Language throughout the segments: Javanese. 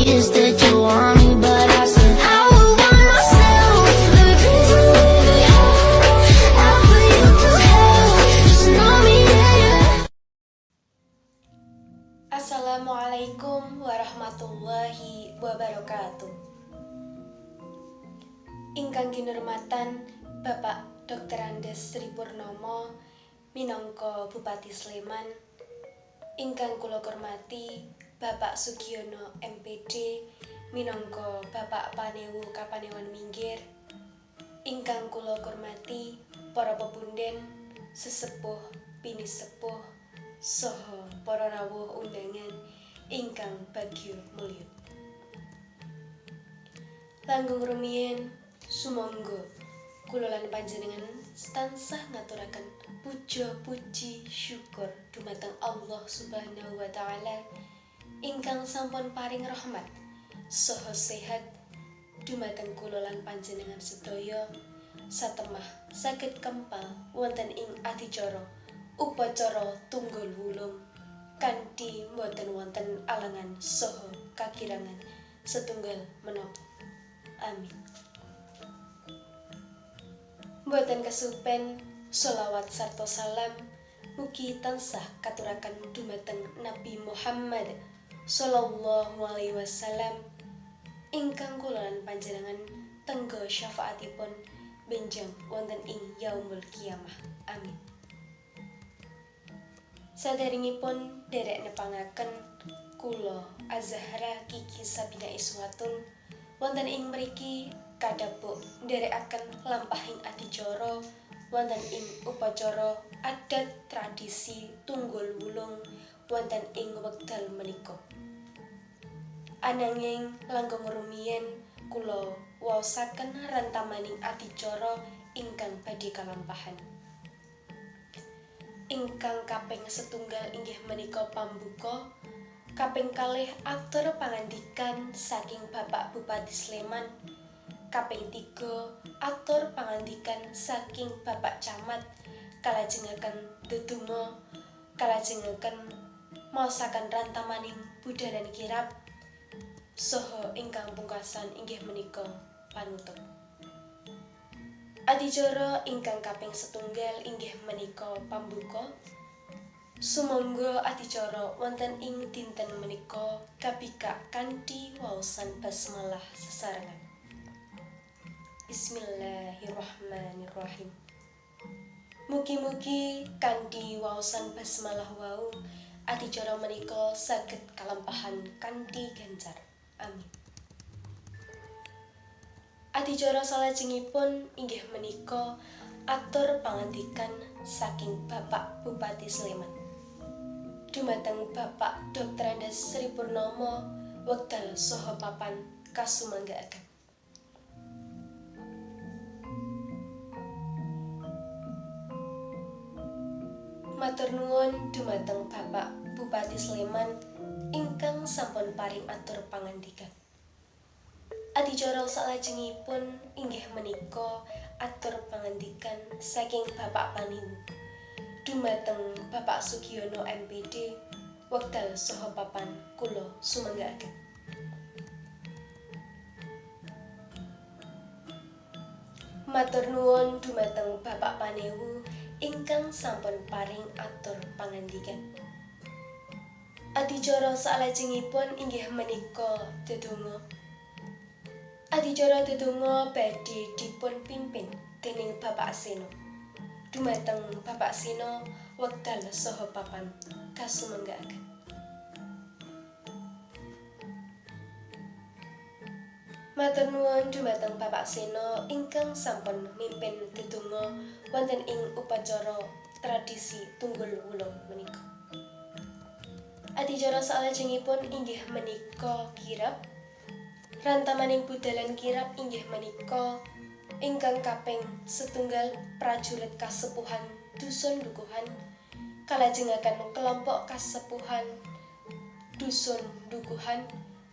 is that you want me, but I said I would want myself. Baby, please don't leave me. I'll put you through hell. Just know me, yeah, yeah. Assalamualaikum warahmatullahi wabarakatuh. Ingkang kinurmatan Bapak Drs. Sri Purnomo minangka Bupati Sleman, ingkang kula hormati Bapak Sugiono MPD minangka Bapak Panewu Kapanewon Minggir, ingkang kula hormati para pepunden, sesepuh, pinisepuh, saha para rawuh undangan ingkang bagya mulya. Langkung rumiyin sumangga kula lan panjenengan tansah ngaturaken puja puji syukur dumateng Allah Subhanahu wa taala ingkang sampun paring rahmat saha sehat dumateng kula lan panjenengan sedaya satemah saged kempal wonten ing adicara upacara tunggul wulung kanthi boten wonten alangan saha kakirangan setunggal menapa. Amin. Boten kesupen sholawat sarta salam mugi tansah katuraken dumateng Nabi Muhammad sallallahu alaihi wasallam ingkang kula lan panjenengan tengga syafaatipun benjang wonten ing yaumul kiamah. Amin. Saderengipun derek nepangaken kula Azahra Kiki Sabina Iswatun wonten ing mriki kadhapuk nderekaken lampahing adicara wonten ing upacara adat tradisi tunggul wulung wonten ing wekdal menika. Ananging langkung rumiyin kula waosaken rentamaning adicara ingkang badhe kalampahan. Ingkang kaping setunggal inggih menika pambuka, kaping kalih atur pangandikan saking Bapak Bupati Sleman, kaping 3 atur pangandikan saking Bapak Camat kalajengaken dedonga, kalajengaken maosaken rantamaning budalan kirap, saha ingkang pungkasan inggih menika panutup. Adicara ingkang kaping setunggal inggih menika pambuka. Sumangga adicara wonten ing dinten menika kabikak kanthi waosan basmalah sesarengan. Bismillahirrahmanirrahim. Mugi-mugi kanthi waosan basmalah wau adicara menika saged kalampahan kanthi gancar. Amin. Adicara salajengipun inggih menika atur pangandikan saking Bapak Bupati Sleman. Dumateng Bapak Drs. Sri Purnomo wekdal saha papan kasumanggaaken. Matur nuwun dumateng Bapak Bupati Sleman ingkang sampun paring atur pangandikan. Adicara salajengipun inggih menika atur pangandikan saking Bapak Panewu dumateng Bapak Sugiono MPD wekdal saha papan kula sumanggaaken. Matur nuwun dumateng Bapak Panewu ingkang sampun paring atur pangandikan. Adicara salajengipun inggih menika dedonga. Adicara dedonga badhe dipun pimpin dening Bapak Seno. Dumateng Bapak Seno wekdal saha papan kasumanggaaken. Matur nuwun dumateng Bapak Seno ingkang sampun mimpin dedonga wonten ing upacara tradisi tunggul wulung menika. Adicara salajengipun inggih menika kirap. Rantamaning budalan kirap inggih menika ingkang kaping setunggal prajurit kasepuhan dusun Dukuhan kalajengaken kelompok kasepuhan dusun Dukuhan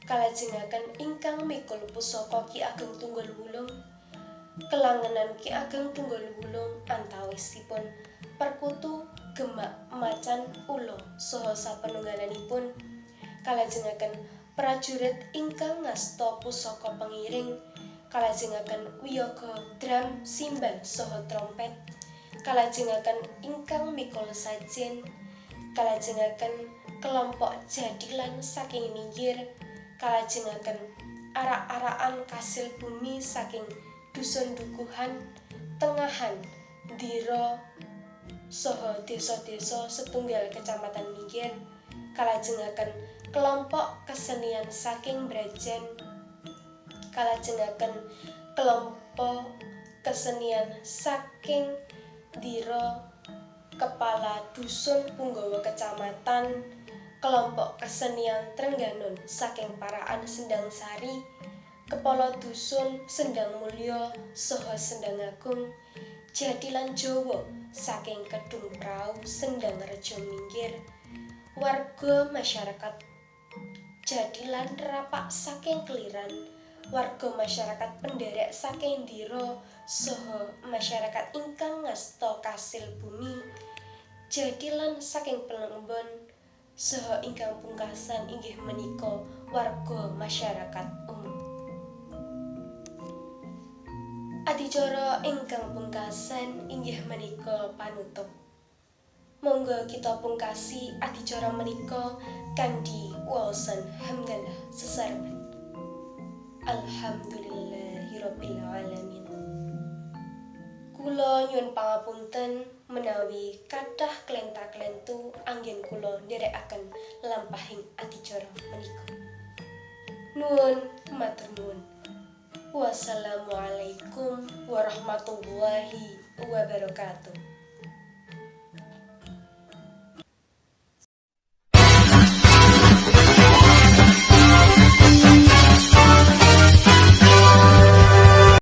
kalajengaken ingkang mikul pusaka Ki Ageng Tunggul Wulung kelangenan Ki Ageng Tunggul Wulung antawisipun perkutu gemak macan ula saha sapenunggalanipun kalajengaken prajurit ingkang ngasta pusaka pengiring, kalajengaken wiyaga drum, simbal saha trompet, kalajengaken ingkang mikul sajen, kalajengaken kelompok jadilan saking Minggir, kalajengaken arak-arakan kasil bumi saking dusun Dukuhan, Tengahan, Dira saha desa-desa setunggal kecamatan Minggir, kalajengaken kelompok kesenian saking Brajan, kalajengaken kelompok kesenian saking Dira, kepala dusun punggawa kecamatan, kelompok kesenian Trengganon saking Paraan Sendang Sari, kepala dusun Sendang Mulya saha Sendang Agung, jadilan Jawa saking Kedung Prau Sendang Rejo Minggir, warga masyarakat jadilan Rapak saking Keliran, warga masyarakat penderek saking Dira saha masyarakat ingkang ngasta kasil bumi, jadilan saking Pelembon saha ingkang pungkasan inggih menika warga masyarakat umum. Adicara ingkang pungkasan inggih menika panutup. Monggo kita pungkasi adicara menika kanthi waosan hamdalah sesarengan. Alhamdulillahirabbil alamin. Kula nyuwun pangapunten menawi kathah klenta-klentu anggen kula nderekaken lampahing adicara menika. Nuwun matur nuwun. Wassalamualaikum warahmatullahi wabarakatuh.